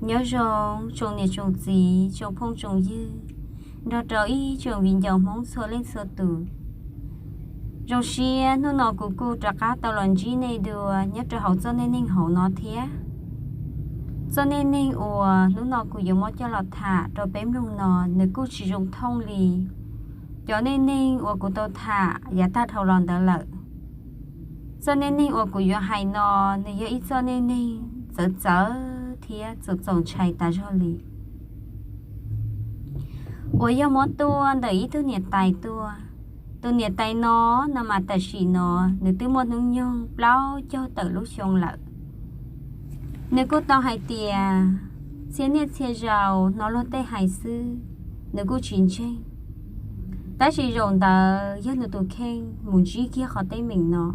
Nyob zoo tsoom niam tsoom txiv, tsoom phooj tsoom ywg, nrog rau ib tsoom viv ncaus Hmoob txhua leej txhua tus. Zoo siab hnub no kuv kuj rov qab tau los ntsib nej dua nyob rau hauv txoj neej neeg hauv no thiab. Txoj neej neeg uas hnub no kuv yuav muab coj los tham rau peb mloog no, nws kuj tsis zoo thooj li cov neej neeg uas kuv tau tham yav tag dhau los ntawd lawm. Txoj neej neeg uas kuv yuav hais no, nws yog ib txoj neej neeg txawv txawv thiab txaus txaus ntshai tas zog li, uas yog muab tuaj ntawm ib tug niam tais tuaj. Tus niam tais no, no mas tam sim no nws twb muaj hnub nyoog plaub caug tawm lub xyoo lawm. Nws kuj tau hais tias txhia niaj txhia zaus hnov luag tej hais xwb, nws kuj tsis ntseeg. Tab sis zaum ntawd yog nws tus kheej mus ntsib kiag qhov teeb meem no,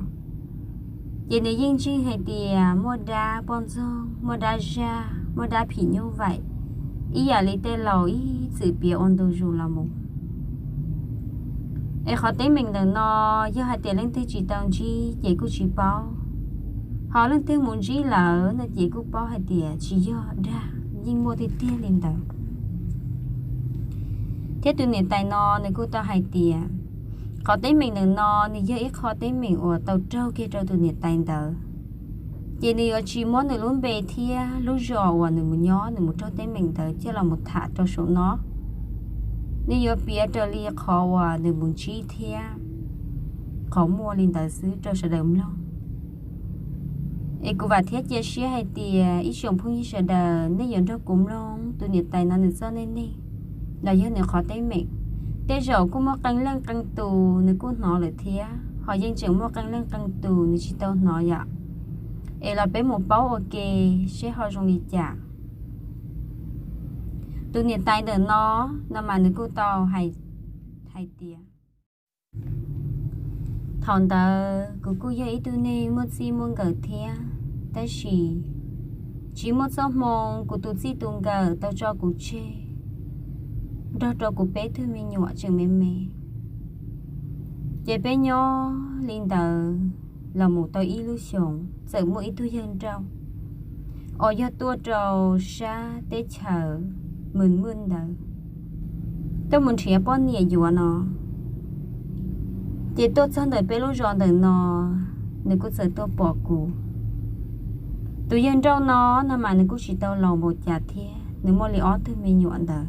ces nws yeej ntseeg hais tias muaj dab poj ntxoog, muaj dab zaj, muaj dab phim nyuj vaim, ib yam li tej laus ib txwm piav ua ntu zus los mus. Es qhov teeb meem ntawm no, yog hais tias leej twg tsis tau ntsib ces kuj tsis paub, ho leej twg mus ntsib lawm no ces kuj paub hais tias tsis yog dag, yeej muaj tiag tiag li ntawd. Thiab tus niam tais no nws kuj tau hais tias qhov teeb meem ntawm no nws yog ib qho teeb meem uas tau raug kiag rau tus niam tais ntawd, ces nws yuav tsis muab nws lub npe thiab lub zos uas nws mus nyob nws mus raug teeb meem ntawd coj los mus tham rau saum no. Nws yuav piav raws li qhov uas nws mus ntsib thiab qhov muaj li ntawd xwb rau sawv daws mloog. Es kuv vam thiab cia siab hais tias ib tsoom phooj ywg sawv daws nej yuav nrog kuv mloog tus niam tais no nws txoj neej neeg los yog nws qhov teeb meem. Tej zaum kuj muaj qee leej qee tus nws kuj hnov lawm thiab, ho yeej tseem muaj qee leej qee tus nws tsis tau hnov yom. Es los peb mus paub ua ke seb ho zoo li cas. Tus niam tais ntawm no, no mas nws kuj tau hais tias thaum ntawd kuv kuj yog ib tug neeg muaj txij muaj nkawm thiab, tab sis tsis muaj txoj hmoo kuv tus txij tus nkawm tau tso kuv tseg nrog rau kuv peb tug me nyuam tseem me me. Ces peb nyob li ntawd los mus tau ib lub xyoos txawm muaj ib tug yawg nrauj uas yog tuaj rau sab teb chaws Mws Mwj ntawd tuaj mus nrhiav poj niam yuav no. Ces tuaj txog ntawm peb lub zos ntawm no, nws kuj txawm tuaj pom kuv. Tus yawg nrauj no, no mas nws kuj tsis tau laus npaum cas thiab, nws muaj li ob tug me nyuam ntawd.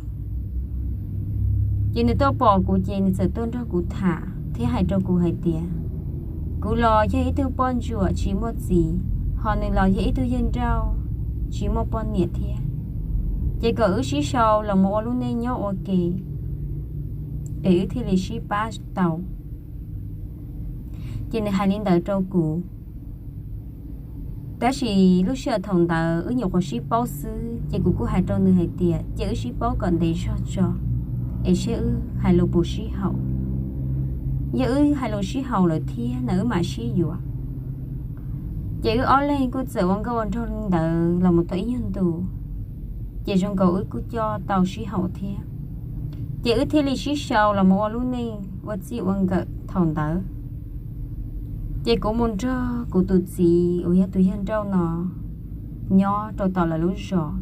Ces nws tuaj pom kuv ces nws txawm tuaj nrog kuv tham thiab hais rau kuv hais tias kuv los yog ib tug poj ntsuam tsis muaj txiv, ho nws los yog ib tug yawg nrauj tsis muaj poj niam thiab, ces kom wb sib sau los mus ua lub neej nyob ua ke es wb thiaj li sib pab tau. Ces nws hais li ntawd rau kuv. Tab sis lub sij hawm thaum ntawd wb nyuam qhuav sib paub xwb, ces kuv kuj hais rau nws hais tias cia wb sib paub kom ntev zog tso, es seb wb hais lus puas sib haum. Yog wb hais lus sib haum lawm thiab na wb mam sib yuav. Ces wb ob leeg kuj txawm ua nkauj ua nraug li ntawd los mus tau ib nyuag ntu, ces zoo nkaus wb kuj coj tau sib haum thiab. Ces wb thiaj li sib sau los mus ua lub neej ua txij ua nkawm thaum ntawd. Ces kuv mus nrog kuv tus txiv uas yog tus yawg nrauj no nyob rau tom lawv lub zos,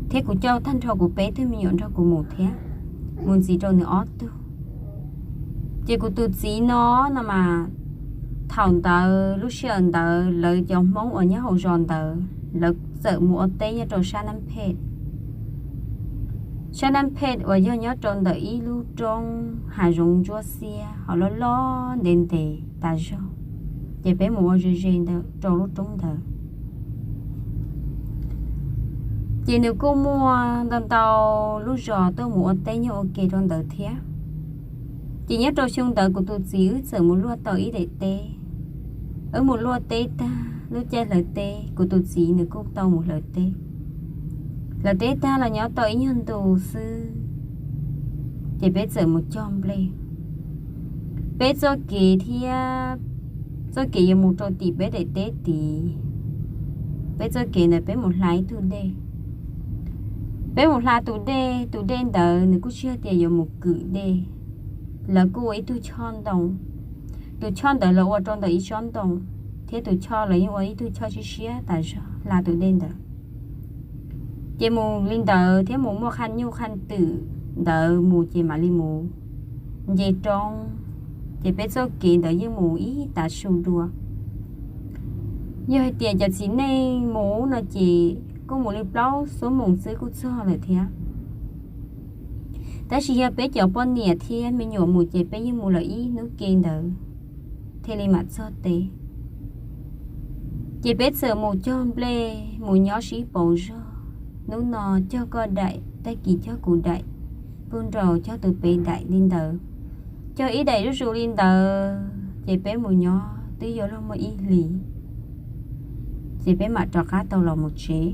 thiab kuv coj tag nrho kuv peb tug me nyuam nrog kuv mus thiab, mus ntxiv rau nws ob tug. Ces kuv tus txiv no, no mas thaum ntawd lub sij hawm ntawd lawv cov Hmoob uas nyob hauv zos ntawd lawv txawm mus ua teb nyob rau sab Nab Phej. Sab Nab Phej uas yog nyob rau ntawm ib lub roob hav zoov ntsuab xiab ho loj loj ntev ntev tas zog, ces peb mus ua ze ze ntawm rau lub roob ntawd. Ces nws kuj muaj ntau ntau lub zos tuaj mus ua teb nyob ua ke rau ntawd thiab. Ces nyob rau xyoo ntawd kuv tus txiv wb txawm mus luaj tau ib daim teb. Wb mus luaj teb tag lub caij hlawv teb, kuv tus txiv nws kuj tau mus hlawv teb. Hlawv teb tag los nyob tau ib nyuag ntu xwb, ces peb txawm mus cog nplej. Peb txoj kev thiab txoj kev yuav mus rau tim peb daim teb tid, peb txoj kev ntawd peb mus hla ib tug dej. Peb mus hla tus dej, tus dej ntawd nws kuj tsis yog tias yuav mus kwm dej, lawv kuj ua ib tug choj ntoo. Tus choj ntawd lawv ua rau ntawm ib tsob ntoo, thiab tus choj lawv yeej ua ib tug choj siab siab tas zog hla tus dej ntawd. Ces mus li ntawd thiab mus muaj qhaj nyuj qhaj twm ntawd mus ces mam li mus nce roob, ces peb txoj kev ntawd yeej mus ib tav su dua. Yog hais tias cov txiv neej mus no ces kuj mus li plaub xuab moos xwb kuj txog lawm thiab. Tab sis yog peb cov poj niam thiab me nyuam mus ces peb yeej mus lawm ib hnub ke ntawd thiaj li mam txog teb. Ces peb txawm mus cog nplej mus nyob sib pauv zog, hnub no cog koj daim, tag kis cog kuv daim, pug nraus cog tus pem daim li ntawd. Cog ib daim zuj zus li ntawd ces peb mus nyob twb yuav luag muaj ib hlis, ces peb mam rov qab tau los mus tsev.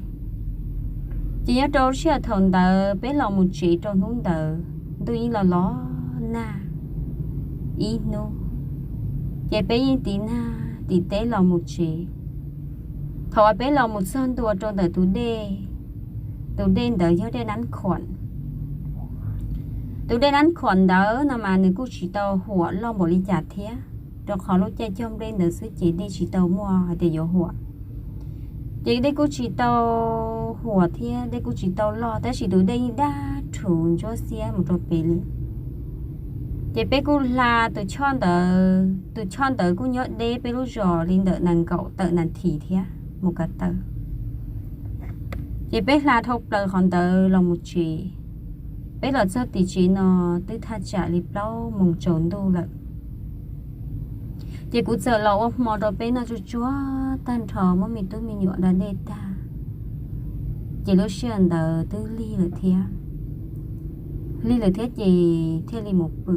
Ces nyob rau sij hawm thaum ntawd peb los mus tsev rau hnub ntawd ntuj yeej los los nag ib hnub, ces peb yeej tiv nag tiv teb los mus tsev. Thaum uas peb los mus txog ntua rau ntawm tus dej, tus dej ntawd yog dej Nab Khom. Tus dej Nab Khom ntawd no mas nws kuj tsis tau huam loj npaum li cas thiab, rau qhov lub caij cog nplej ntawd xwb ces dej tsis tau muaj hais tias yuav huam. Ces dej kuj tsis tau huam thiab dej kuj tsis tau loj, tab sis tus dej yeej daj rhuv ntsuab xiab mus rau pem li. Ces peb kuj hla tus choj ntawd, tus choj ntawd kuj nyob deb peb lub zos li ntawm nees nkaum tawm nas this thiab mus ko taw. Ces peb hla dhau plaws qhov ntawd los mus tsev. Peb los txog tim tsev no twb thaj tsam li plaub moos tsaus ntuj lawm. Ces kuv txawm los ua hmo rau peb noj tsuag tsuag tag nrho, muab me tub me nyuam da dej tag, ces lub sij hawm ntawd twb lig lawm thiab. Lig lawm thiab ces thiaj li mus pw.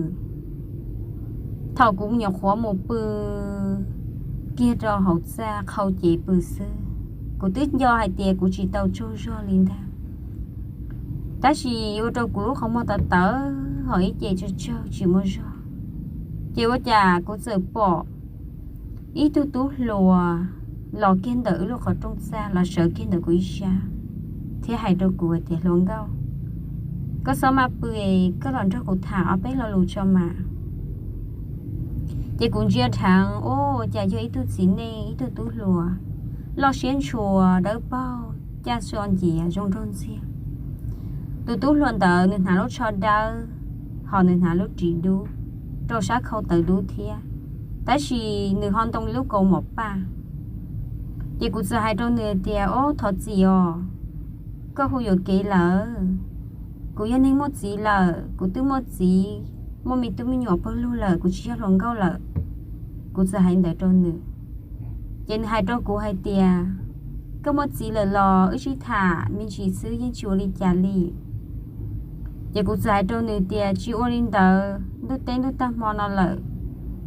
Thaum kuv nyuam qhuav mus pw kiag rau hauv txaj qhau cev pw xwb, kuv twb nco hais tias kuv tsis tau tsaug zog li ntag. Tab sis ua rau kuv lub qhov muag tawv tawv ho ib ce tsawg tsawg tsis muaj zog, ces ua cas kuv txawm pom ib tug tub hluas los kiag ntawm wb lub qhov rooj txaj los sawv kiag ntawm kuv ib sab thiab hais rau kuv hais tias, Hluas nkauj, koj txhob maj pw, koj los nrog kuv tham ob peb lo lus tso mas. Ces kuv ntsia dheev, ua cas yog ib tug txiv neej ib tug tub hluas loj siab ntshua dawb paug caj xo ncias zoo nraug ntxiag. Tus tub hluas ntawd nws hnav lub tsho dawb, ho nws hnav lub ris dub rau sab khau tawv dub thiab, tab sis nws ho ntoo lub kaus mom paj. Ces kuv txawm hais rau nws tias, Ob, thov txim os, koj hu yuam kev lawm. Kuv yog neeg muaj txiv lawm, kuv twb muaj txiv, muaj me tub me nyuam pawg lug lawm, kuv tsis yog hluas nkauj lawm. Kuv txawm hais ntawd rau nws, ces nws hais rau kuv hais tias, Koj muaj txiv lawm los wb sib tham me ntsis xwb, yeej tsis ua li cas li. Ces kuv txawm hais rau nws tias, Tsis ua li ntawd, ntuj teb ntuj tag hmo no lawm,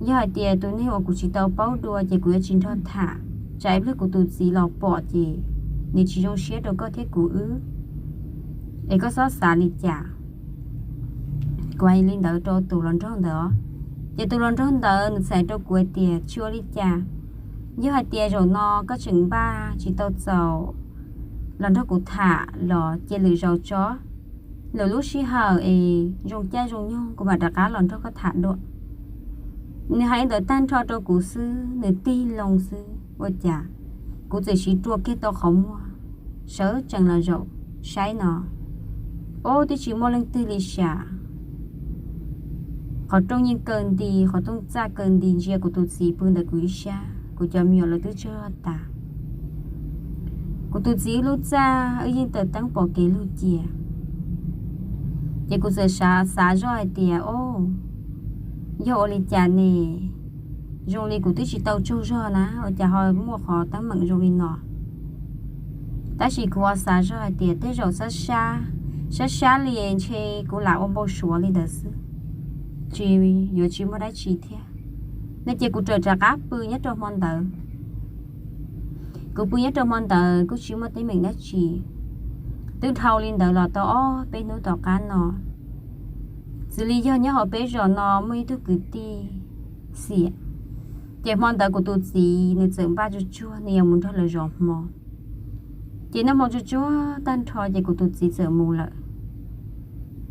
yog hais tias tus neeg uas kuv tsis tau paub dua ces kuv yuav tsis nrog tham, tsam ib pliag kuv tus txiv los pom ces nws tsis zoo siab rau koj thiab kuv wb, es koj txhob xav li cas. Kuv hais li ntawd rau tus hluas nraug ntawd, ces tus hluas nraug ntawd nws txawm hais rau kuv hais tias, Tsis ua li cas, yog hais tias zaum no koj tseem npaj tsis tau txaus los nrog kuv tham los cia lwm zaus tso, lwm lub sij hawm es zoo caij zoo nyoog kuv mam rov qab los nrog koj tham dua. Nws hais li ntawd tag nrho rau kuv xwb, nws tig loo xwb ua cas kuv txawm siv rua kiag tau qhov muag sawv tsees los zaum saib no, ob, twb tsis muaj leej twg li sam. Qhov rooj yeej kaw nti, qhov rooj txaj kaw nti, ntsia kuv tus txiv pw ntawm kuv ib sab, kuv cov me nyuam lawv twb tsaug zog tas. Kuv tus txiv wb lub txaj wb yeej taws teeb pom kev lug cia. Ces kuv txawm xav xav zoj hais tias, Ob, yog ua li cas ne? Zoo li kuv twb tsis tau tsaug zog na, ua cas ho muaj qhov teeb meem zoo li no? Tab sis kuv ho xav zoj hais tias tej zaum sab sab, sab sab li ntshe kuv lam ua npau suav li ntawd xwb, tsis, yuav tsis muaj dab tsi thiab. No ces kuv txawm rov qab pw nyob rau hmo ntawd. Kuv pw nyob rau hmo ntawd kuj tsis muaj teeb meem dab tsi. Twb dhau li ntawd los tau ob peb hnub tom qab no, xws li yog nyob hauv peb zos no muaj ib tug kwv tij xiam, ces hmo ntawd kuv tus txiv nws txawm npaj tsuag tsuag nws yuav mus nrog lawv zov hmo. Ces noj hmo tsuag tsuag tag nrho ces kuv tus txiv txawm mus lawm.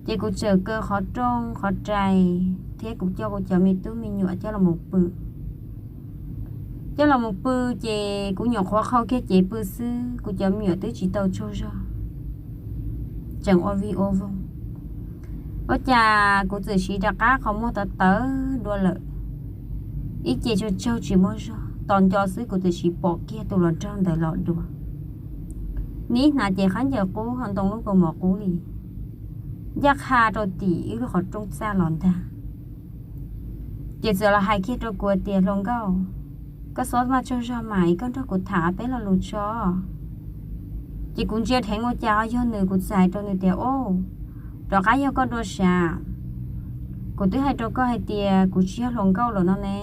Ces kuv txawm kaw qhov rooj qhov rais thiab kuv coj kuv cov me tub me nyuam coj los mus pw. Coj los mus pw, ces kuv nyuam qhuav qhau kiag cev pw xwb, kuv cov me nyuam twb tsis tau tsaug zog. tseem ua vij ua voog. Ua cas kuv txawm siv rov qab qhov muag tawv tawv dua lawm, ib ce tsaug tsaug tsis muaj zog, tos nco xwb kuv txawm siv pom kiag tus hluas nraug ntawd los dua. Nws ib hnav ces khaub ncaws qub ho ntoo lub kaus mom qub li, ncaj qha rau tim wb lub qhov rooj txaj los ntag. Ces txawm los hais kiag rau kuv tias, Hluas nkauj, koj txhob maj tsaug zog mas es koj nrog kuv tham peb lo lus tso. Ces kuv ntsia dheev ua cas ho yog nws, kuv txawm hais rau nws tias, Au, rov qab yog koj dua sav. Kuv twb hais rau koj hais tias kuv tsis yog hluas nkauj lawm no ne,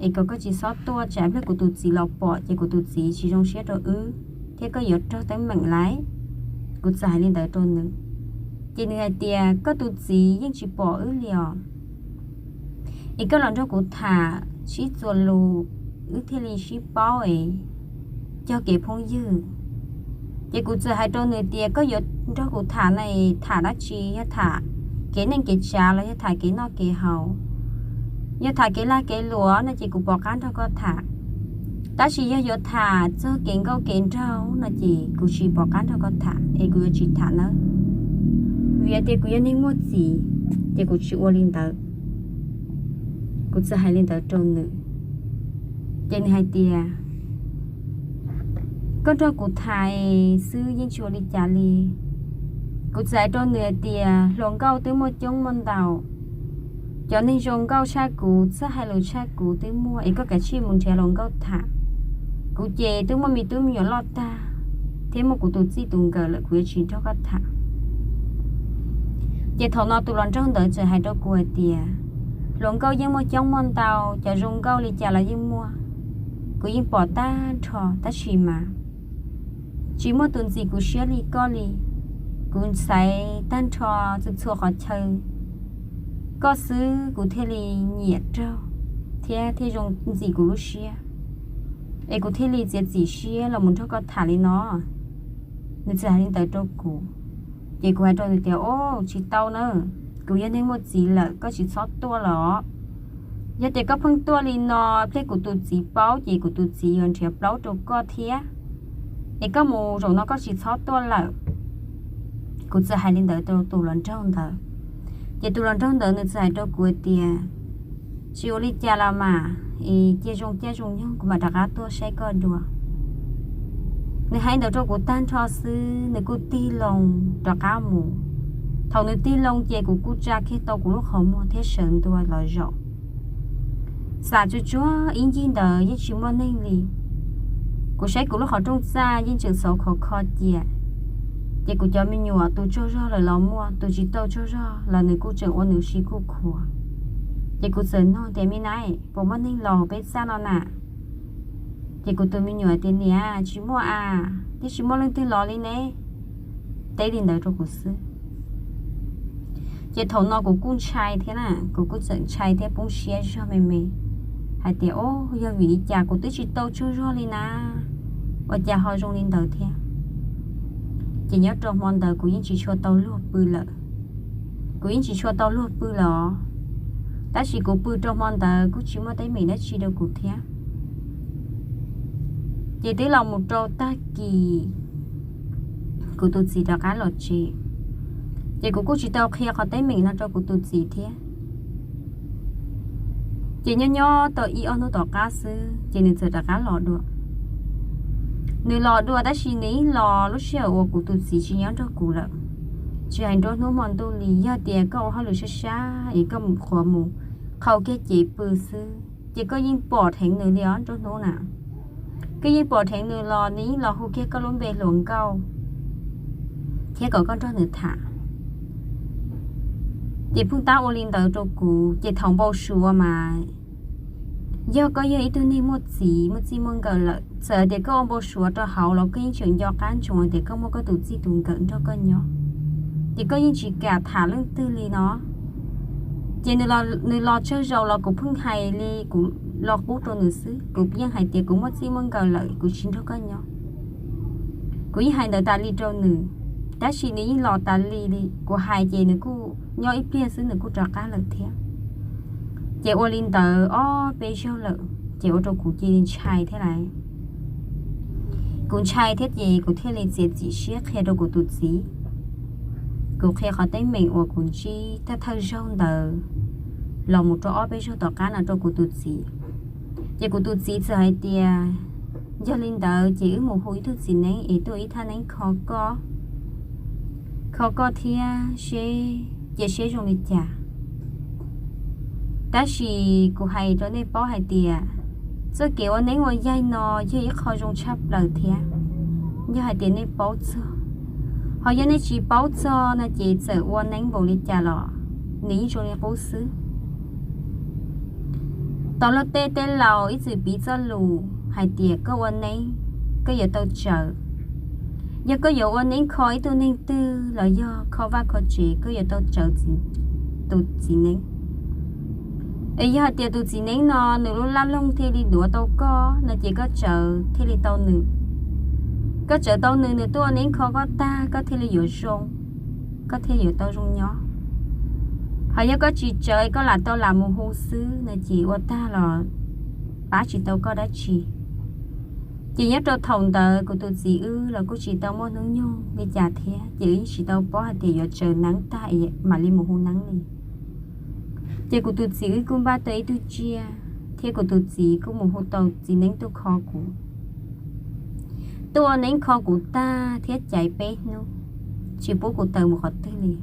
es kom koj tsis txhob tuaj tsam pliag kuv tus txiv los pom ces kuv tus txiv tsis zoo siab rau wb thiab koj yuav raug teeb meem lawm. Kuv txawm hais li ntawd rau nws, ces nws hais tias, Koj tus txiv yeej tsis pom wb li os, es koj los nrog kuv tham sib txuas lus, wb thiaj li sib paub es cog kev phooj ywg. Ces kuv txawm hais rau nws tias, Koj yuav nrog kuv tham na, tham dab tsi? Yog tham kev neej kev tsav los yog tham kev noj kev haus? Yog tham kev lag kev luam no ces kuv pom qab nrog koj tham, tab sis yog yuav tham txog kev nkauj kev nraug no ces kuv tsis pom qab nrog koj tham es kuv yuav tsis tham nawb. Vim tias kuv yog neeg muaj txiv, ces kuv tsis ua li ntawd. Kuv txawm hais li ntawd rau nws, ces nws hais tias, Koj nrog kuv tham xwb yeej tsis ua li cas li. Kuv txawm hais rau nws hais tias, Hluas nkauj twb muaj coob muaj ntau, cov neeg zoo nkauj tshaj kuv, txawj hais lus tshaj kuv twb muaj, es koj kav tsij mus nrhiav hluas nkauj tham. Kuv ces twb muaj me tub me nyuam loj tag thiab muaj kuv tus txij tus nkawm lawm, kuv yuav tsis nrog koj tham. Ces thaum no tus hluas nraug ntawd txawm hais rau kuv hais tias, Hluas nkauj yeej muaj coob muaj ntau, cov zoo nkauj li cas los yeej muaj. Kuv yeej pom tag nrho tab sis mas tsis muaj tus ntxim kuv siab li koj li. Kuv xaiv tag nrho txhua txhua qhov chaw koj xwb kuv thiaj li nyiam raug thiab thiaj zoo ntxim kuv lub siab, es kuv thiaj li txiav txim siab los mus nrog koj tham li no. Nws txawm hais li ntawd rau kuv, ces kuv hais rau nws tias, Au, tsis tau na, kuv yog neeg muaj txiv lawm, koj tsis txhob tuaj los. Yog tias koj pheej tuaj li no, pliag kuv tus txiv paub ces kuv tus txiv yuav nrhiav plaub rau koj thiab. Es koj mus zaum no koj tsis txhob tuaj lawm. Kuv txawm hais li ntawd rau tus hluas nraug ntawd, ces tus hluas nraug ntawd nws txawm hais rau kuv tias, Tsis ua li cas los mas, es cia zoo caij zoo nyoog kuv mam rov qab tuaj saib koj dua. Nws hais ntawd rau kuv tag nrho xwb nws kuj tig loo rov qab mus. Thaum nws tig loo ces kuv kuj tsa kiag tau kuv lub qhov muag thiab sawv ntua los zaum. Xam tsuag tsuag ib ncig ntawd yeej tsis muaj neeg li. Kuv saib kuv lub qhov rooj txaj yeej tseem xauv khov kho cia, ces kuv cov me nyuam tus tsaug zog lawm los muaj, tus tsis tau tsaug zog los nws kuj tseem ua nws si kuj khuav. Ces kuv txawm nug tias, Me nab, puas muaj neeg los peb txaj no na? Ces kuv tus me nyuam tias, Niam, tsis muaj a, twb tsis muaj leej twg los li ne. Teb li ntawd rau kuv xwb. Ces thaum no kuv kuj ntshai thiab na, kuv kuj txawm ntshai thiab poob siab zog me me hais tias, Au, yog vim li cas kuv twb tsis tau tsaug zog li na, ua cas ho zoo li ntawd thiab? Ces nyob rau hmo ntawd kuv yeej tsis tshua tau luag pw lawm. Kuv yeej tsis tshua tau luag pw lawm os, tab sis kuv pw rau hmo ntawd kuj tsis muaj teeb meem dab tsi rau kuv thiab. Ces twb los mus rau tag kis, kuv tus txiv rov qab los tsev, ces kuv kuj tsis tau qhia qhov teeb meem no rau kuv tus txiv thiab. Ces nyob nyob tau ib ob hnub tom qab xwb ces nws txawm rov qab los dua. Nws los dua tab sis nws yeej los lub sij hawm uas kuv tus txiv tsis nyob nrog kuv lawm. Tsis hais nruab hnub hmo ntuj li, yog tias koj ua hauj lwm sab sab es koj mus qhuav mus qhau kiag cev pw xwb ces koj yeej pom dheev nws li os nruab hnub na. Koj yeej pom dheev nws los nws yeej los hu kiag koj lub npe hluas nkauj thiab kom koj nrog nws tham. Ces pheej tab ua li ntawd rau kuv, ces thaum npau suav mas yog koj yog ib tug neeg muaj txiv muaj txij muaj nkawm lawm, txawm tias koj ua npau suav rau hauv los koj yeej tseem nco qab ntsoov tias koj muaj koj tus txij tus nkawm nrog koj nyob. Ces koj yeej tsis kam tham leej twg li no. Ces nws los tsawg zaus los kuv pheej hais li kuv lo qub rau nws xwb, kuv yeej hais tias kuv muaj txij muaj nkawm lawm, kuv tsis nrog koj nyob. Kuv yeej hais ntawd tas li rau nws, tab sis nws yeej los tas li li. Kuv hais ces nws kuj nyob ib pliag xwb nws kuj rov qab lawm thiab. Ces ua li ntawd ob peb zaug lawm ces ua rau kuv cia li ntshai thiab lauj. Kuv ntshai thiab ces kuv thiaj li txiav txim siab qhia rau kuv tus txiv. kuv qhia qhov teeb meem uas kuv ntsib thawj thawj zaug ntawd los mus rau ob peb zaug tom qab no rau kuv tus txiv. Ces kuv tus txiv txawm hais tias, yog li ntawd ces wb mus hu ib tug txiv neeb es tuaj ib thaj neeb kho koj, kho koj thiab seb, cia seb zoo li cas. Tab sis kuv hais rau nej paub hais tias txoj kev ua neeb ua yaig no yog ib qho zoo tshaj plaws thiab, yog hais tias nej paub txog. Ho yog nej tsis paub txog no ces txawm ua neeb npaum li cas los nws yeej zoo li qub xwb. Tau luag tej tej laus ib txwm piv txoj lus hais tias koj ua neeb, koj yuav tau tsawv. Yog koj yuav ua neeb kho ib tug neeg twg los yog kho vaj kho tsev, koj yuav tau tsawv tus txiv neeb. Es yog hais tias tus txiv neeb no nws lub laj loog thiaj li duav tau koj no ces koj tsawv thiaj li tau nws. Koj tsawv tau nws, nws tuaj ua neeb kho koj tag koj thiaj li yuav zoo, koj thiaj yuav tau zoo nyob. Ho yog koj tsis tsawv, koj lam tau lam mus hu xwb no ces ua tag los pab tsis tau koj dab tsi. Ces nyob rau thaum ntawd kuv tus txiv wb los kuj tsis tau muaj hnub nyoog li cas thiab, ces wb yeej tsis tau paub hais tias yuav tsawv neeb tag mam li mus hu neeb li. Ces kuv tus txiv wb kuj npaj tau ib tug tsiaj, thiab kuv tus txiv kuj mus hu tau txiv neeb tuaj kho kuv. Tuaj ua neeb kho kuv tag thiab caiv peb hnub, tsis pub kuv tawm mus qhov twg li.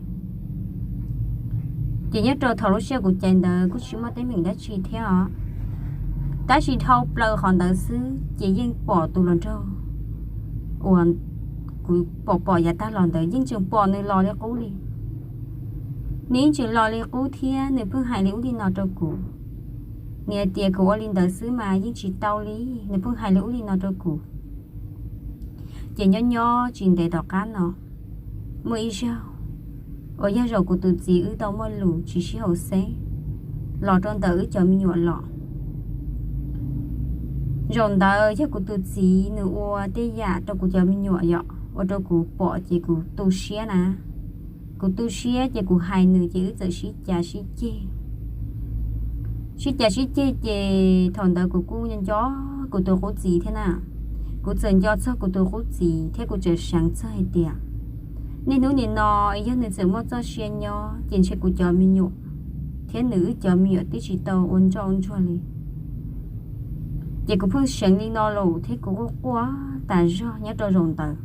Ces nyob rau thaum lub sij hawm kuv caiv ntawd kuj tsis muaj teeb meem dab tsi thiab os. Tab sis dhau plaws qhov ntawd xwb ces yeej pom tus hluas nraug uas kuv pom pom yav tag los ntawd yeej tseem pom nws los li qub li. Nws yeej tseem los li qub thiab nws pheej hais li ub li no rau kuv. Nws hais tias kuv ua li ntawd xwb mas yeej tsis tau li, nws pheej hais li ub li no rau kuv. Ces nyob nyob tsis ntev tom qab no, muaj ib zaug uas yog zaum kuv tus txiv wb tau muaj lus tsis sib haum xeeb los rau ntawm wb cov me nyuam los. Zaum ntawd yog kuv tus txiv nws ua tej yam rau kuv cov me nyuam yom, ua rau kuv pom ces kuv tu siab na. Kuv tu siab ces kuv hais nws ces wb txawm sib cav sib ceg. Sib cav sib ceg ces thaum ntawd kuv kuj nco nco kuv tus qub txiv thiab na. Kuv txawm nco txog kuv tus qub txiv thiab kuv txawm seev txog hais tias niaj hnub nim no yog nws txawm muaj txoj sia nyob ces ntshe kuv cov me nyuam thiab nws wb cov me nyuam twb tsis tau ua ntsoj ua ntsuag li. Ces kuv pheej seev li no lawm thiab kuv quaj quaj tas zog nyob rau zaum ntawd.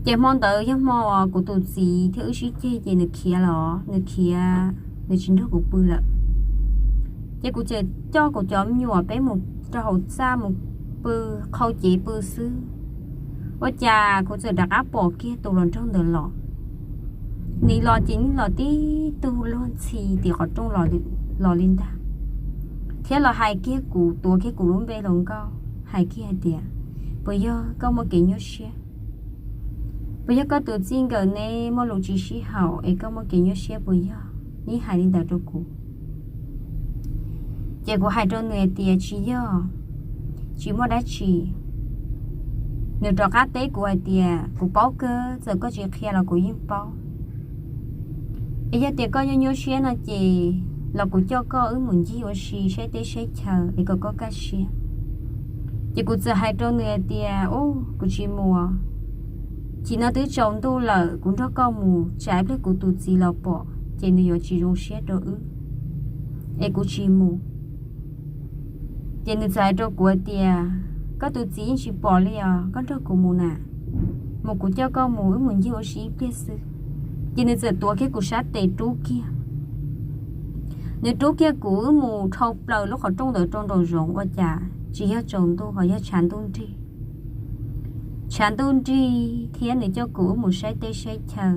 Ces hmo ntawd yog hmo kuv tus txiv thiab wb sib ceg ces nws khiav los, nws khiav, nws tsis nrog kuv pw lawm. Ces kuv txawm coj kuv cov me nyuam peb mus rau hauv txaj mus pw, qhau cev pw xwb. Ua cas kuv txawm rov qab pom kiag tus hluas nraug ntawd los. Nws los ces nws los tib tug luag ntxhi tim qhov rooj los li ntag, thiab los hais kiag kuv, tuav kiag kuv lub npe hluas nkauj, hais kiag hais tias, puas yog koj muaj kev nyuaj siab? Puas yog koj tus txij nkawm neb muaj lus tsis sib haum es koj muaj kev nyuaj siab puas yog? Nws hais li ntawd rau kuv. Ces kuv hais rau nws hais tias tsis yog, tsis muaj dab tsi. Nws rov qab teb kuv hais tias kuv paub kawg, txawm koj tsis qhia los kuv yeej paub. Es yog tias koj nyuaj nyuaj siab no ces los kuv coj koj wb mus ncig ua si saib teb saib chaw es kom koj kaj siab. Ces kuv txawm hais rau nws hais tias, u, kuv tsis mus. Chim no twb tsaus ntuj lawm, kuv nrog koj mus tsam ib pliag kuv tus txiv los pom ces nws yuav tsis zoo siab rau wb, es kuv tsis mus. Ces nws txawm hais rau kuv hais tias, koj tus txiv yeej tsis pom li os, koj nrog kuv mus na. Mus kuv coj koj mus, wb mus ncig ua si ib pliag xwb. Ces nws txawm tuav kiag kuv sab tes rub kiag. Nws rub kiag kuv wb mus dhau plaws lub qhov rooj ntawd rau nraum zoov, ua cas tsis yog tsaus ntuj ho yog tshav ntuj nrig. Tshav ntuj nrig thiab nws coj kuv wb mus saib teb saib chaw.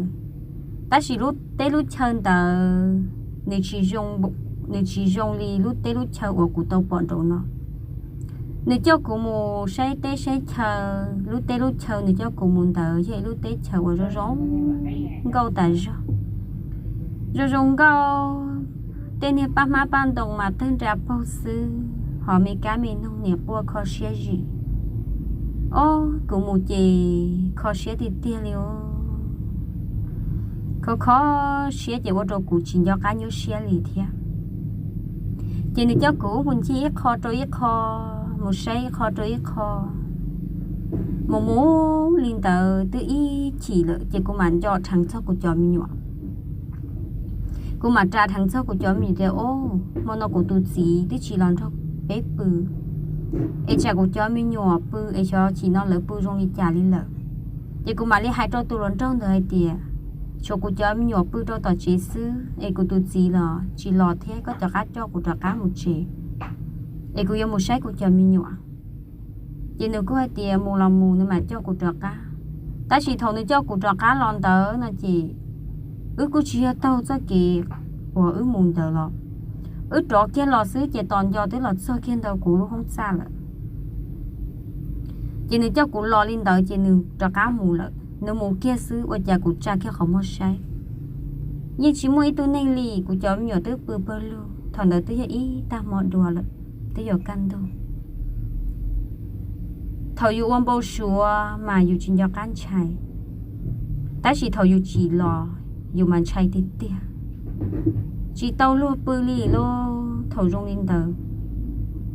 Tab sis lub teb lub chaw ntawd nws tsis zoo, nws tsis zoo li lub teb lub chaw uas kuv tau pom nraum no. Nws coj kuv mus saib teb saib chaw, lub teb lub chaw nws coj kuv mus ntawd yog ib lub teb chaws uas zoo zoo nkauj tas zog. Zoo zoo nkauj, tej niag paj hmab paj ntoo mas tawg nra paug xwb, ho me kab me noog niam quaj kho siab zim. Ob, kuv mus ces kho siab tiag tiag li os. Kho kho siab ces ua rau kuv tsis nco qab nyuaj siab li thiab. Ces nws coj kuv mus ncig ib qho rau ib qho, mus saib ib qho rau ib qho. Mus mus li ntawd twb ib chim lawm ces kuv mam nco dheev txog kuv cov me nyuam. Kuv mam ras dheev txog kuv cov me nyuam tias, o, hmo no kuv tus txiv twb tsis los nrog peb pw, es tsam kuv cov me nyuam pw es xyov chim no lawv pw zoo li cas li lawm. Ces kuv mam li hais rau tus hluas nraug ntawd hais tias, tshuav kuv cov me nyuam pw rau tom tsev xwb es kuv tus txiv los tsis los thiab, koj rov qab coj kuv rov qab mus tsev es kuv yuav mus saib kuv cov me nyuam. Ces nws kuj hais tias mus los mus, nws mam coj kuv rov qab. Tab sis thaum nws coj kuv rov qab los ntawd no ces wb kuj tsis yog taug txoj kev uas wb mus ntawd los, wb rov kiag los xwb ces tos nco twb los txog kiag ntawm kuv lub hoob txaj lawm. Ces nws coj kuv los li ntawd ces nws rov qab mus lawm, nws mus kiag xwb ua cas kuv tsa kiag qhov muag saib, yeej tsis muaj ib tug neeg li, kuv cov me nyuam twb pw pawg lug, thaum ntawd twb yog ib tag hmo dua lawm, twb yuav kaj ntug. Thaum yus ua npau suav mas yus tsis nco qab ntshai, tab sis thaum yus tsim los yus mas ntshai tiag tiag, tsis tau luag pw li lauj. Thaum zoo li ntawd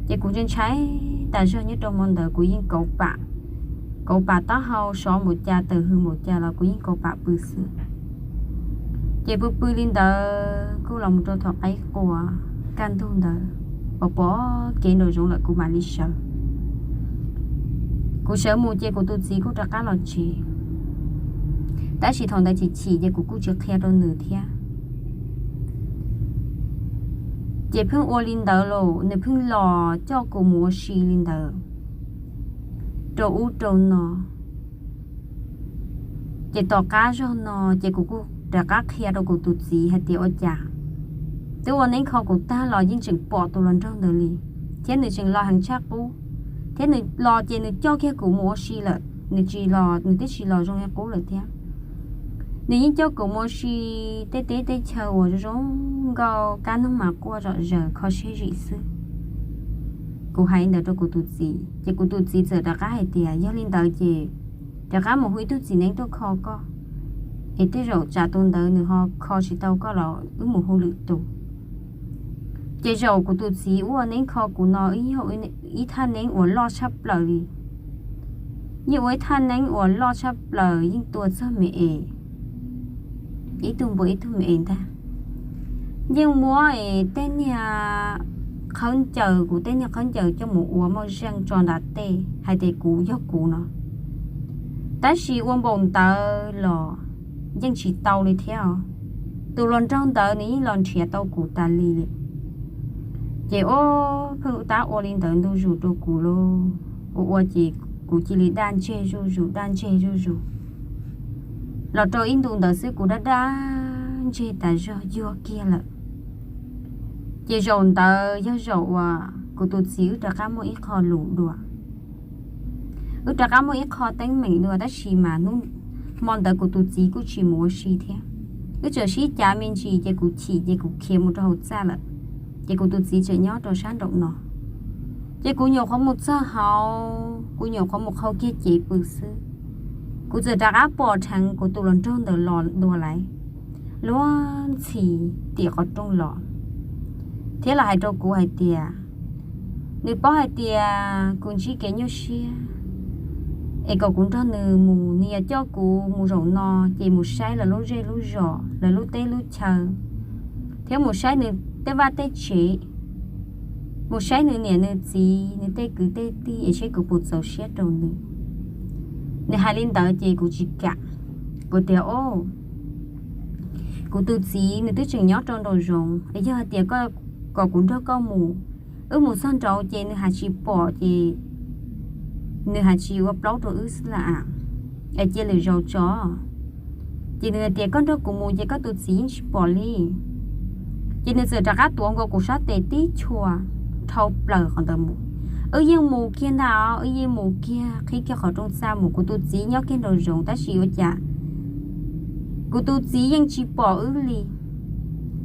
ces kuv ntshai ntshai tas zog. Nyob rau hmo ntawd kuv yeej kauv pam, kauv pam taub hau, sov npaum cas tawm hws npaum cas los kuv yeej kauv pam pw xwb. Ces pw pw li ntawd kuj los mus rau thaum qaib qua kaj ntug ntawd, pom pom kev nraum zoov lawm kuv mam li sawv. Kuv sawv mus ces kuv tus txiv kuj rov qab los tsev, tab sis thaum ntawd chim chim ces kuv kuj tsis qhia rau nws thiab. Ces pheej ua li ntawd los nws pheej los coj kuv mus ua si li ntawd rau ub rau no. Ces tom qab zog no ces kuv kuj rov qab qhia rau kuv tus txiv hais tias ua cas twb ua neeb kho kuv tag los yeej tseem pom tus hluas nraug ntawd li, thiab nws tseem los heev tshaj qub, thiab nws los ces nws coj kiag kuv mus ua si lawm, nws tsis los, nws twb tsis los zoo li qub lawm thiab. Nws yeej coj kuv mus ua si tej teb tej chaw uas zoo zoo nkauj, kab noog mas quaj zom zaws, kho siab zim xwb. Kuv hais li ntawd rau kuv tus txiv ces kuv tus txiv txawm rov qab hais tias yog li ntawd ces rov qab mus hu ib tug txiv neeb tuaj kho koj, es tej zaum tsam tus ntawd nws ho kho tsis tau koj los wb mus hu lwm tus. Ces zaum kuv tus txiv ua neeb kho kuv no yog ib thaj neeb uas loj tshaj plaws li, yeej ua ib thaj neeb uas loj tshaj plaws, yeej tua txog me es, ib tug npua ib tug me es ntag. Yeej muab es tej niag qhawb ncaws, kuv tej niag qhawb ncaws coj mus ua moj zeej tso nram tej hais tias kuv yog kuv no. Tab sis ua npaum ntawd los yeej tsis tau li thiab. Tus hluas nraug ntawd nws yeej los nrhiav tau kuv tas li li. Ces ua pheej tab ua li ntawd ntu zus rau kuv lauj, ua ua ces kuv cia li daj ntseg zuj zus, daj ntseg zuj zus. Los rau ib ntu ntawd xwb kuv daj daj ntseg tas zog yuag kiag lawm. Ces zaum ntawd yog zaum uas kuv tus txiv wb rov qab muaj ib qho lus dua, wb rov qab muaj ib qho teeb meem dua, tab sis mas hnub hmo ntawd kuv tus txiv kuj tsis mus ua si thiab. Wb txawm sib cav me ntsis ces kuv chim ces kuv khiav mus rau hauv txaj lawm, ces kuv tus txiv tseem nyob rau sab nraum no. Ces kuv nyuam qhuav mus txog hauv, kuv nyuam qhuav mus qhau kiag cev pw xwb, kuv txawm rov qab pom dheev kuv tus hluas nraug ntawd los dua lais, luag ntxhi tim qhov rooj los, thiab los hais rau kuv hais tias nws paub hais tias kuv ntsib kev nyuaj siab, es kom kuv nrog nws mus, nws yuav coj kuv mus zaum no, ces mus saib lawv lub zej lub zos, lawv lub teb lub chaw, thiab mus saib nws tej vaj tej tsev, mus saib nws niam nws txiv, nws tej kwv tej tij, es saib kuv puas txaus siab rau nws. Nws hais li ntawd ces kuv tsis kam, kuv tias, o, kuv tus txiv nws twb tseem nyob rau nraum zoov, es yog hais tias kom kuv nrog koj mus, wb mus txog nraud ces nws hais tsis pom ces nws hais tsis ua plaub rau wb xwb la as, es cia lwm zaus tso. Ces nws hais tias koj nrog kuv mus ces koj tus txiv yeej tsis pom li. Ces nws txawm rov qab tuav nkaus kuv sab tes tib chua dhau plaws qhov ntawd mus. Wb yeej mus kiag ntag, wb yeej mus kiag qhib kiag qhov rooj txaj mus, kuv tus txiv nyob kiag nraum zoov tab sis ua cas kuv tus txiv yeej tsis pom wb li.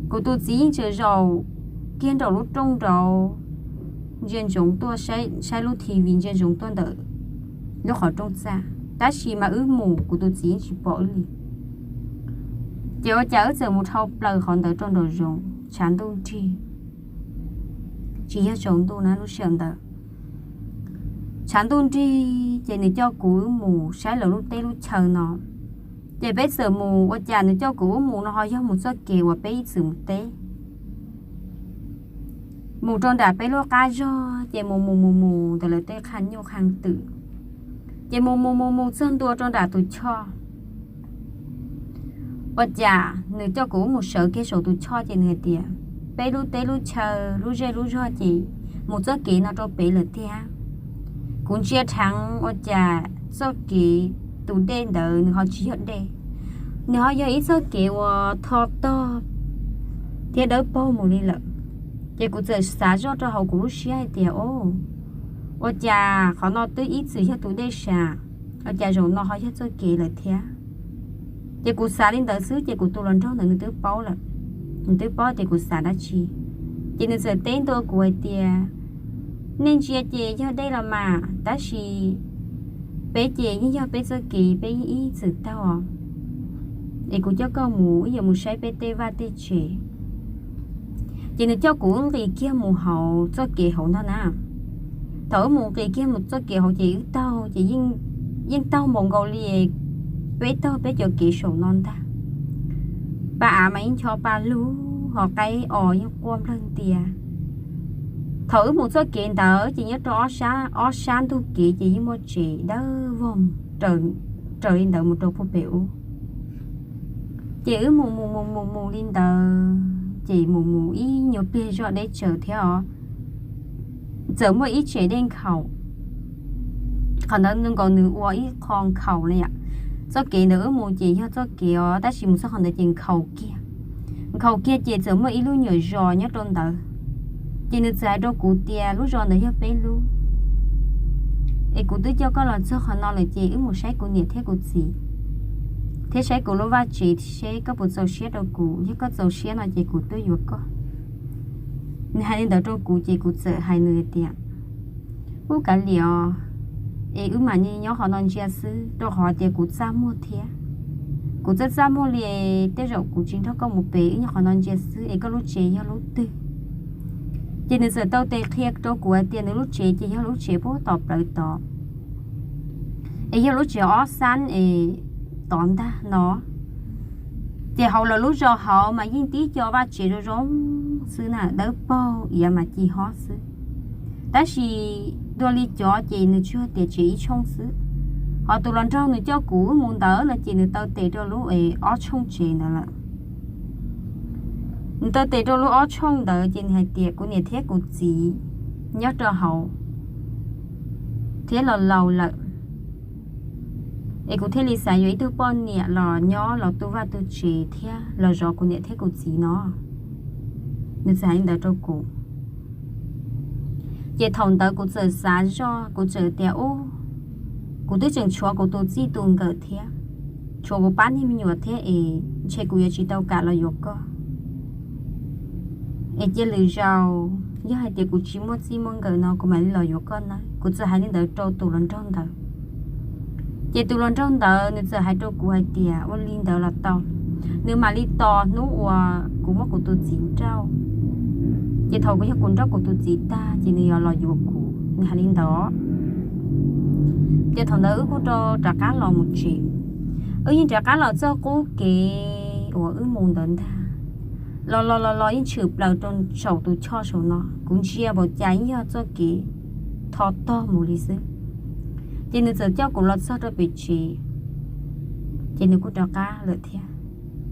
Kuv tus txiv yeej tseem zaum kiag nraum lub rooj nraud, ntsia ntsoov tuaj saib lub T V, ntsia ntsoov tuaj ntawm lub qhov rooj txaj, tab sis mas wb mus kuv tus txiv yeej tsis pom wb li. Ces ua cas wb txawm mus dhau plaws qhov ntawd rau nraum zoov, tshav ntuj nrig, tsis yog tsaus ntuj na lub sij hawm ntawd. Tshav ntuj nrig ces nws coj kuv wb mus saib lawv lub teb lub chaw no. Ces peb txawm mus, ua cas nws coj kuv wb mus no ho yog mus txoj kev uas peb ib txwm mus teb. Mus rau nram peb lub qab zog ces mus mus mus mus ntawm lawv tej qha nyuj qha twm, ces mus mus mus mus txog ntua rau nram tus choj. Ua cas nws coj kuv wb mus sawv kiag saum tus choj ces nws hais tias, peb lub teb lub chaw lub zej lub zog ces mus txoj kev no rau pem lawm tiag. Kuv ntsia dheev ua cas txoj kev, tus dej ntawd nws ho tsis yog dej, nws ho yog ib txoj kev uas tho tog thiab dawb paug mus li lawm. Ces kuv txawm xav zoj rau hauv kuv lub siab hais tias, o, ua cas qhov no twb ib txwm yog tus dej sam, ua cas zaum no ho yog txoj kev lawm thiab. Ces kuv xav li ntawd xwb ces kuv tus hluas nraug ntawd nws twb paub lawm, nws twb paub tias kuv xav dab tsi. Ces nws txawm teb ntua kuv hais tias, nej ntsia ces yog dej los mas, tab sis peb ces yeej yog peb txoj kev peb yeej ib txwm taug os. Es kuv coj koj mus, wb yuav mus saib peb tej vaj tej tsev. Ces nws coj kuv wb nqis kiag mus hauv txoj kev hauv ntag na. Thaum wb mus nqis kiag mus txoj kev hauv ces wb taug ces yeej taug npaum nkaus li peb taug peb cov kev saum no ntag. Pa av mas yeej ncho pa lug, ho qaib os yeej quaj nplawg ntia. Thaum wb mus txoj kev ntawd ces nyob rau ob sab ntug kev ces yeej muaj tsev dawb vog raws li ntawd mus rau puag pem ub. Ces wb mus mus mus mus mus li ntawd ces mus mus ib nyuag pliag zoj deb tsawv thiab os, txawm muaj ib tsev dej nkhaus. Qhov ntawd nkaus nws ua ib qho nkhaus li yom. Txoj kev ntawd wb mus ces yog txoj kev os, tab sis mus txog qhov ntawd ces nkhaus kiag. Nkhaus kiag ces txawm muaj ib lub nyuam zos nyob rau ntawd. Ces nws txawm hais rau kuv tias lub zos ntawd yog peb lub. Es kuv twb coj koj los txog qhov no lawm ces wb mus saib kuv niam thiab kuv txiv, thiab saib kuv lub vaj tsev seb koj puas txaus siab rau kuv. Yog koj txaus siab no ces kuv twb yuav koj. Nws hais li ntawd rau kuv ces kuv txawm hais nws tias, ub, kav liam os, es wb mam li nyob qhov no ntsia xwb, rau qhov tias kuv txaj muag thiab. Kuv txaj txaj muag li, tej zaum kuv tsis nrog koj mus pem, wb nyob qhov no ntsia xwb es koj lub tsev yog lub twg. Ces nws txawm tau tes qhia rau kuv hais tias nws lub tsev ces yog lub tsev puag tom plawv tod, es yog lub tsev ob xab es tod ntag no. Ces hauv lawv lub zos hauv mas yeej tib co vaj tsev zoo zoo xwb na, dawb paug iav mas ci hob xwb. Tab sis dua li cov ces nws tsuas tias tsev ib tshooj xwb. Ho tus hluas nraug nws coj kuv wb mus ntawd no ces nws tau tes rau lub es ob tshooj tsev ntawd lawm. Nws tau tes rau lub ob tshooj ntawd ces nws hais tias kuv niam thiab kuv txiv nyob rau hauv thiab los laus lawm, es kuv thiaj li xav yuav ib tug poj niam los nyob los tu vaj tu tsev thiab los zov kuv niam thiab kuv txiv no. Nws txawm hais li ntawd rau kuv. Ces thaum ntawd kuv txawm xav zoj, kuv txawm tias, ub, kuv twb tseem tshuav kuv tus txij tus nkawm thiab, tshuav kuv pab niag me nyuam thiab es ntshe kuv yuav tsis tau kam los yuav koj. Es cia lwm zaus yog hais tias kuv tsis muaj txij muaj nkawm no kuv mam li los yuav koj nawb. Kuv txawm hais li ntawd rau tus hluas nraug ntawd. Ces tus hluas nraug ntawd nws txawm hais rau kuv hais tias ua li ntawd los tau, nws mam li tos hnub uas kuv muab kuv tus txiv nrauj. Ces thaum kuv yog kuv nrauj kuv tus txiv tag ces nws yuav los yuav kuv, nws hais li ntawd. Ces thaum ntawd wb kuj rov qab los mus tsev. Wb yeej rov qab los txoj qub kev uas wb mus ntawd ntag. Los los los los yeej tshwm plaws rau saum tus choj saum no, kuv ntsia npaum cas yeej yog txoj kev tho tog mus li xwb. Ces nws txawm coj kuv los txog rau pem tsev, ces nws kuj rov qab lawm thiab.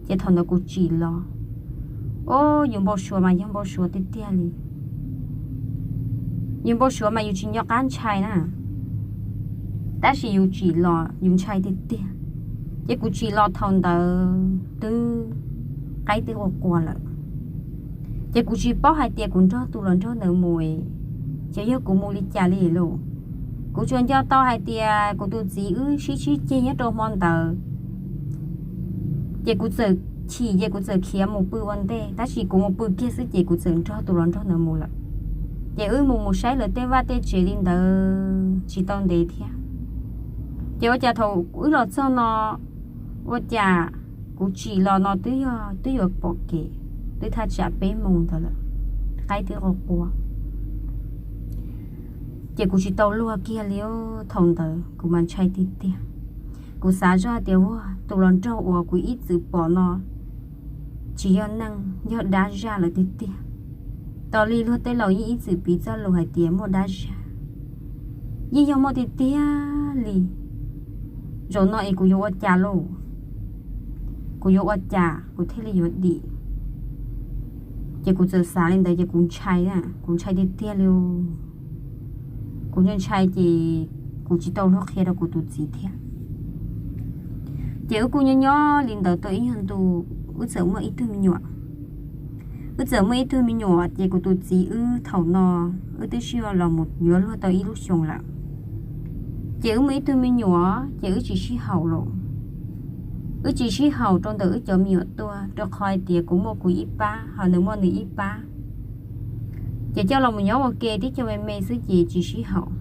Ces thaum ntawd kuv tsim los, o, yus npau suav mas yog npau suav tiag tiag li. Yus npau suav mas yus tsis nco qab ntshai na, tab sis yus tsim los yus ntshai tiag tiag. Ces kuv tsim los thaum ntawd twb qaib twb qua qua lawm. Ces kuv tsis paub hais tias kuv nrog tus hluas nraug ntawd mus, ces yog kuv mus li cas li lauj. Kuv tsuas nco tau hais tias kuv tus txiv wb sib sib ceg nyob rau hmo ntawd. Ces kuv txawm chim ces kuv txawm khiav mus pw ua ntej, tab sis kuv mus pw kiag xwb ces kuv txawm nrog tus hluas nraug ntawd mus lawm. Ces wb mus mus saib lawv tej vaj tej tsev li ntawd tsis tau ntev thiab. Ces ua cas thaum wb los txog no, ua cas kuv tsim los no twb yog twb yuav pom kev, twb thaj tsam peb moos ntawd lawm, qaib twb qua qua. Ces kuv tsis tau luag kiag li. Thaum ntawd kuv mas ntshai tiag tiag. Kuv xav zoj tias, ua, tus hluas nraug uas kuv ib txwm pom no tsis yog neeg, yog dab zaj lawm tiag tiag. Tos li luag tej laus yeej ib txwm piv txoj lus hais tias muaj dab zaj, yeej yog muaj tiag tiag li. Zaum no es kuv yuav ua cas lauj? Kuv yuav ua cas kuv thiaj li yuav dim? Ces kuv txawm xav li ntawd ces kuv ntshai, kuv ntshai tiag tiag li. Kuv ntshai ces kuv tsis tau luag qhia rau kuv tus txiv thiab. Ces wb kuj nyob nyob li ntawd tau ib nyuag ntu, wb txawm muaj ib tug me nyuam. Wb txawm muaj ib tug me nyuam ces kuv tus txiv wb thaum no wb twb sib los mus yuav luag tau ib lub xyoos lawm. Ces wb muaj ib tug me nyuam ces wb tsis sib haum lawm. Wb tsis sib haum rau ntawm wb cov me nyuam tuag, rau qhov hais tias kuv muaj kuv ib pab ho nws muaj nws ib pab. Ces coj los mus nyob ua ke tib co me me xwb ces tsis sib haum.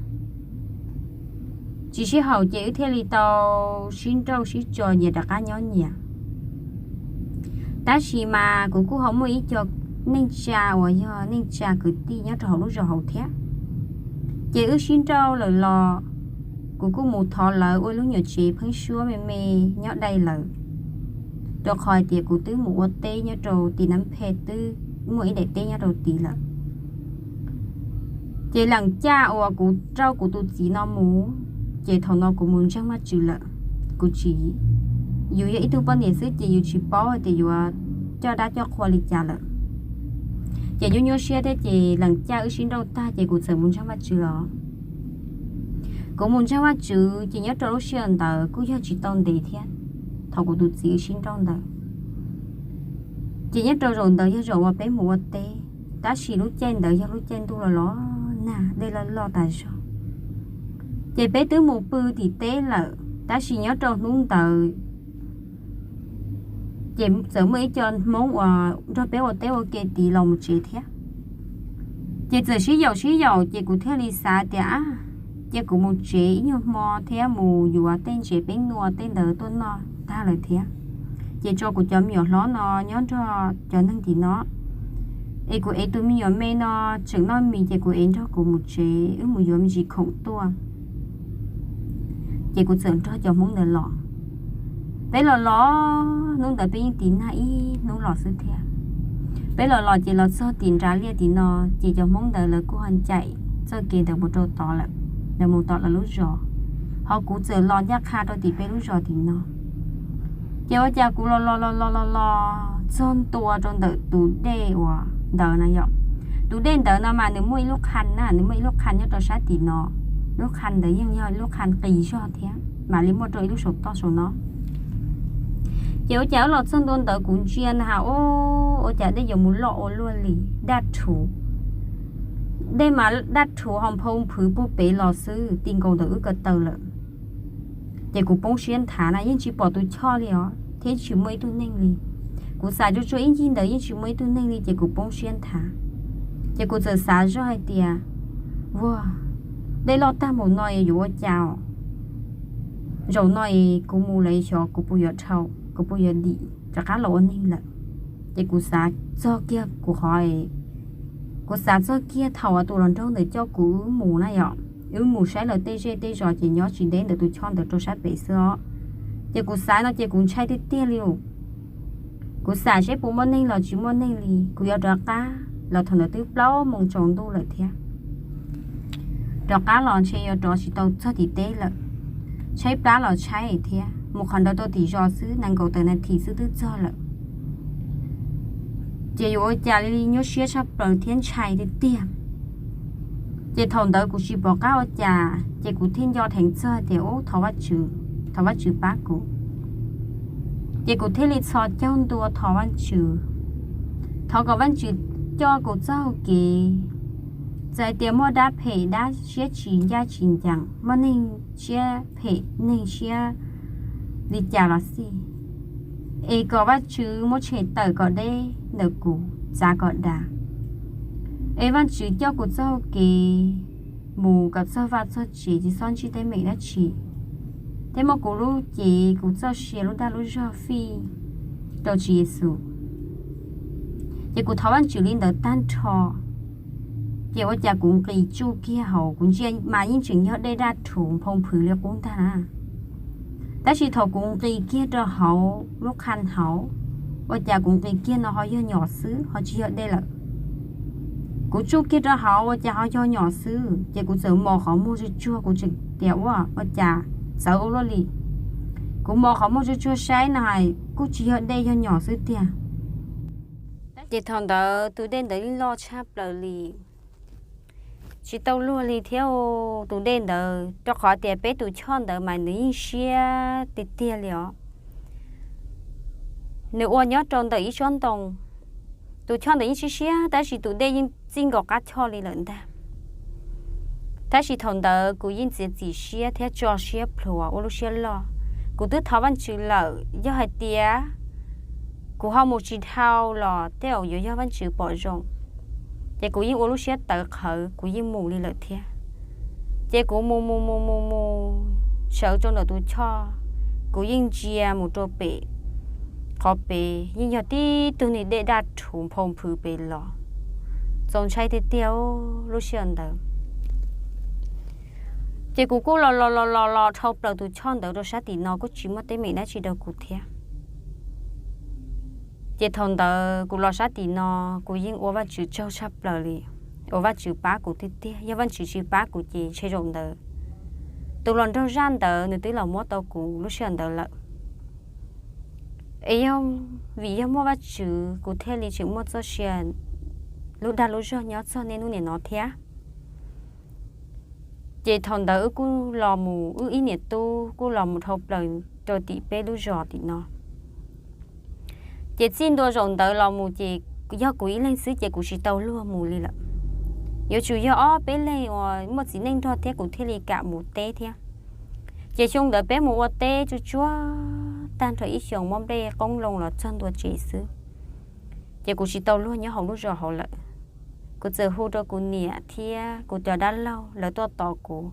Tsis sib haum ces wb thiaj li tau sib nrauj sib tso nyias rov qab nyob nyias. Tab sis mas kuv kuj ho muaj ib co neej tsa uas yog neej tsa kwv tij nyob rau hauv lub zos hauv thiab. Ces wb sib nrauj lawm los kuv kuj mus thov lawv ua lub nyuam tsev pheeb suab me me nyob dai lawm, rau qhov hais tias kuv twb mus ua teb nyob rau tim Nab Phe, twb muaj ib daim teb nyob rau tid lawm. Ces leem caj uas kuv rau kuv tus txiv no mus, ces thaum no kuv mus ntseeg Vajtswv lawm. Kuv tsis, yus yog ib tug poj niam xwb ces yus tsis paub hais tias yuav coj dab coj qhua li cas lawm. Ces nyuaj nyuaj siab thiab ces leem caj wb sib nrauj tag ces kuv txawm mus ntseeg Vajtswv los. Kuv mus ntseeg Vajtswv ces nyob rau lub sij hawm ntawd kuj yog tsis tau ntev thiab, thaum kuv tus txiv wb sib nrauj ntawd. Ces nyob rau zaum ntawd yog zaum uas peb mus ua teb, tab sis lub caij ntawd yog lub caij ntuj los los nag, dej loj loj tas zog. Ces peb twb mus pw tim teb lawm, tab sis nyob rau hnub ntawd ces txawm muaj ib co Hmoob uas nrog peb ua teb ua ke tid los mus tsev thiab. Ces txawm sib yaum sib yaum ces kuv thiaj li xav tias, a, cia kuv mus tsev ib nyuag hmo thiab mus yuav tej ntses peb nua tej ntawd tuaj noj tag lawm thiab. Ces tso kuv cov me nyuam hlob no nyob nrog cov neeg tim no, es kuv ev tus me nyuam me no tseem noj mis ces kuv ev nrog kuv mus tsev, wb mus yuav me ntsis khoom tuaj. Ces kuv txawm nrog cov Hmoob ntawd los. Peb los los, hnub ntawd peb yeej tiv nag ib hnub los xwb thiab. Peb los los ces los txog tim nrad liaj tim no, ces cov Hmoob ntawd lawv kuj ho ncaim txoj kev ntawd mus rau tod lawm, lawv mus tom lawv lub zos. Ho kuv txawm los ncaj qha rau tim peb lub zos tim no. Ces ua cas kuv los los los los los los txog ntua rau ntawm tus dej uas ntawd na yom. Tus dej ntawd no mas nws muaj ib lub qha na, nws muaj ib lub qha nyob rau sab tim no. Lub qha ntawd yeej yog lub qha qis zog thiab mam li muaj rau ib lub saum toj saum no. Ces ua cas wb los txog ntua ntawd kuv ntsia na has, ua cas dej yuav mus loj ua luaj li, daj rhuv. Dej mas daj rhuv ho nphau nphwv puag pem los xwb, ti nkaus ntawm wb ko taw lawm. Ces kuv poob siab nthav na, yeej tsis pom tus choj li os thiab tsis muaj ib tug neeg li. Kuv xav tsuag tsuag ib ncig ntawd yeej tsis muaj ib tug neeg li ces kuv poob siab nthav. Ces kuv txawm xav zoj hais tias, ua, dej loj tag npaum no es yuav ua cas? Zaum no es kuv mus lawm xyov kuv puas yuav dhau, kuv puas yuav dim rov qab los ua neeg lawm. Ces kuv xav txog kiag kuv qhov, kuv xav txog kiag thaum uas tus hluas nraug ntawd coj kuv wb mus na yom, wb mus saib lawv tej zej tej zos ces nyob tsis deb ntawm tus choj ntawd rau sab pem xwb os. Ces kuv xav no ces kuv ntshai tiag tiag li. Kuv xav seb puas muaj neeg los tsis muaj neeg li, kuv yuav rov qab los thaum ntawd twb plaub moos tsaus ntuj lawm thiab. Rov qab los ntshe yuav rov tsis tau txog tim teb lawm, tshaib plab los tshaib thiab, mus qhov ntawd tau tim zos xwb nees nkaum tawm nas this xwb twb txog lawm. Ces yuav ua cas li, nyuaj siab tshaj plaws thiab ntshai tiag tiag. Ces thaum ntawd kuv tsis pom qab ua cas ces kuv thiaj nco dheev txog tias, ub, thov Vajtswv, thov Vajtswv pab kuv. Ces kuv thiaj li txhos caug ntua thov Vajtswv, thov kom Vajtswv coj kuv txoj hau kev. Txawm hais tias muaj dab phem dab siab tsis ncaj tsis ncees, muaj neeg siab phem neeg siab li cas los xij, es kom Vajtswv muab tshem tawm kom deb ntawm kuv, txav kom dav. Es Vajtswv coj kuv txoj hau kev mus kom txog vaj txog tsev, tsis txhob ntsib teeb meem dab tsi, thiab muab kuv lub cev kuv txoj sia lub dag lub zog fij rau Tswv Yexus. Ces kuv thov Vajtswv li ntawd tag nrho, Ces ua cas kuv nqis tsuj kiag hauv, kuv ntsia mas yeej tseem yog dej daj rhuv nphau nphwv li qub ntag na. Tab sis thaum kuv nqis kiag rau hauv lub qha hauv, ua cas kuv nqis kiag no ho yog nyom xwb ho tsis yog dej lawm. Kuv tsuj kiag rau hauv ua cas ho yog nyom xwb, ces kuv txawm mos qhov muag tsuag tsuag, kuv tseem tias ua ua cas txawv ua luaj li. Kuv mos qhov muag tsuag tsuag saib no hais kuj tsis yog dej, yog nyom xwb tiag. Ces thaum ntawd tus dej ntawd yeej loj tshaj plaws li, tsis tau luag li thiab tus dej ntawd, rau qhov tias peb tus choj ntawd mas nws yeej siab tiag tiag li os. Nws ua nyob rau ntawm ib tsob ntoo, tus choj ntawd yeej siab siab tab sis tus dej yeej txij nkaus qab choj li lawm ntag. Tab sis thaum ntawd kuv yeej txiav txim siab thiab tso siab plhuav ua lub siab loj. Kuv twb thov Vajtswv lawm, yog hais tias kuv ho mus tsis dhau los tej zaum yuav yog Vajtswv pom zoo. Ces kuv yeej ua lub siab tawv qhawv, kuv yeej mus li lawm thiab. Ces kuv mus mus mus mus mus sawv rau ntawm tus choj, kuv yeej ntsia mus rau pem, qhov pem yeej yog tib tug niag dej daj rhuv nphau nphwv pem los, txaus ntshai tiag tiag lub sij hawm ntawd. Ces kuv kuj los los los los los dhau plaws tus choj ntawd rau sab tim no kuj tsis muaj teeb meem dab tsi rau kuv thiab. Ces thaum ntawd kuv los sab tim no, kuv yeej ua Vajtswv tsaug tshaj plaws li, ua Vajtswv pab kuv tiag tiag, yog Vajtswv tsis pab kuv ces ntshe zaum ntawd tus hluas nraug zaj ntawd nws twb los muab tau kuv lub sij hawm ntawd lawm. Es yog vim yog muaj Vajtswv kuv thiaj li tseem muaj txoj sia lub dag lub zog nyob txog niaj hnub nim no thiab. Ces thaum ntawd wb kuj los mus, wb ib niam tub kuj los mus dhau plaws rau tim peb lub zos tim no. Ces txij ntua zaum ntawd los mus ces yog kuv ib leeg xwb ces kuv tsis tau luag mus li lawm. Yuav tsum yog ob peb leeg uas muaj txiv neej nrog thiab kuv thiaj li kam mus teb thiab. Ces xyoo ntawd peb mus ua teb tsuj tsuag tag nrho ib xyoos muab nplej qoob loo los txog ntua tsev xwb. Ces kuv tsis tau luag nyob hauv lub zos hauv lawm. Kuv txawm hu rau kuv niam thiab kuv cov dab laug lawv tuaj tos kuv,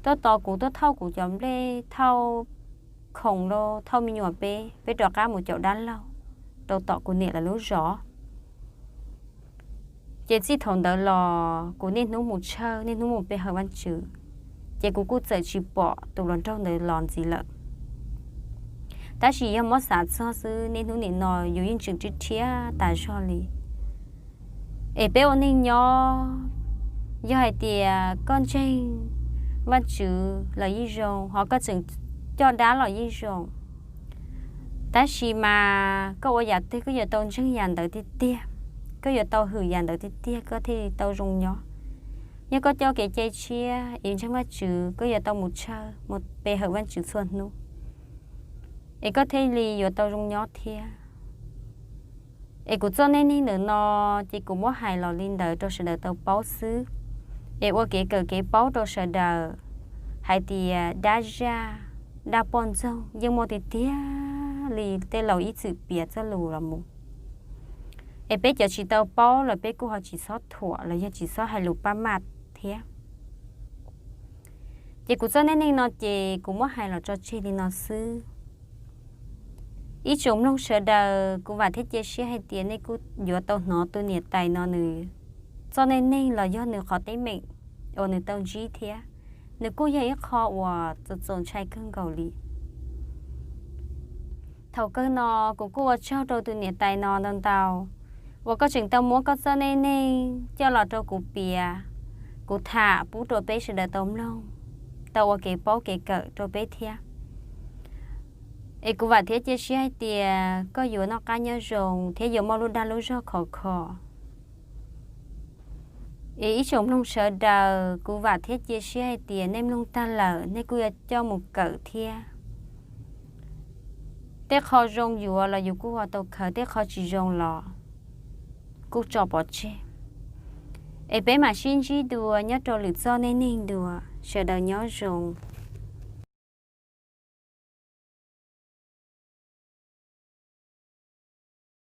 tuaj tos kuv tuaj thauj kuv cov nplej, thauj khoom los thauj me nyuam peb, peb rov qab mus caum dab laug rau tom kuv niam lawv lub zos. Ces txij thaum ntawd los kuv niaj hnub mus tshawj, niaj hnub mus pe hawm Vajtswv, ces kuv kuj txawm tsis pom tus hluas nraug ntawd los ntxiv lawm. Tab sis yog muab xav txog xwb niaj hnub nim no yus yeej tseem rhiab rhiab tas zog li. Es peb ua neeg nyob, yog hais tias koj ntseeg Vajtswv los yeej zoo, ho koj tseem coj dab los yeej zoo. Tab sis mas koj ua yam twg koj yuav tau ntseeg yam ntawd tiag tiag, koj yuav tau hwm yam ntawd tiag tiag koj thiaj li tau zoo nyob. Yog koj coj kev cai tshiab es ntseeg Vajtswv koj yuav tau mus tshawj mus pe hawm Vajtswv txhua hnub, es koj thiaj li yuav tau zoo nyob thiab. Es kuv txoj neej neeg ntawm no ces kuv muab hais los li ntawd rau sawv daws tau paub xwb, es ua kev kawm kev paub rau sawv daws hais tias dab zaj, dab poj ntxoog yeej muaj tiag tiag li tej laus ib txwm piav txoj lus los mus. Es peb cov tsis tau paub los peb kuj ho tsis txhob thuam los yog tsis txhob hais lus pab maj thiab. Ces kuv txoj neej neeg no ces kuv muab hais los tso tseg li no xwb. Ib tsoom mloog sawv daws, kuv vam thiab cia siab hais tias nej kuj yuav tau hnov tus niam tais no nws txoj neej neeg los yog nws qhov teeb meem uas nws tau ntsib thiab. Nws kuj yog ib qho uas txaus txaus ntshai kawg nkaus li. Thaum kawg no kuv kuj ua tsaug rau tus niam tais no ntau ntau uas koj tseem tau muab koj txoj neej neeg coj los rau kuv piav, kuv tham pub rau peb sawv daws tau mloog, tau ua kev paub kev kawm rau peb thiab. Es kuv vam thiab cia siab hais tias koj yuav noj qab nyob zoo thiab yuav muaj lub dag lub zog khov kho. Es ib tsoom mloog sawv daws, kuv vam thiab cia siab hais tias nej mloog tag lawm nej kuj yuav coj mus kawm thiab. Tej qho zoo yuav los yus kuj ua tau khaws, tej qho tsis zoo los kuj tso pov tseg. Es peb mam sib ntsib dua nyob rau lwm txoj neej neeg dua, sawv daws nyob zoo.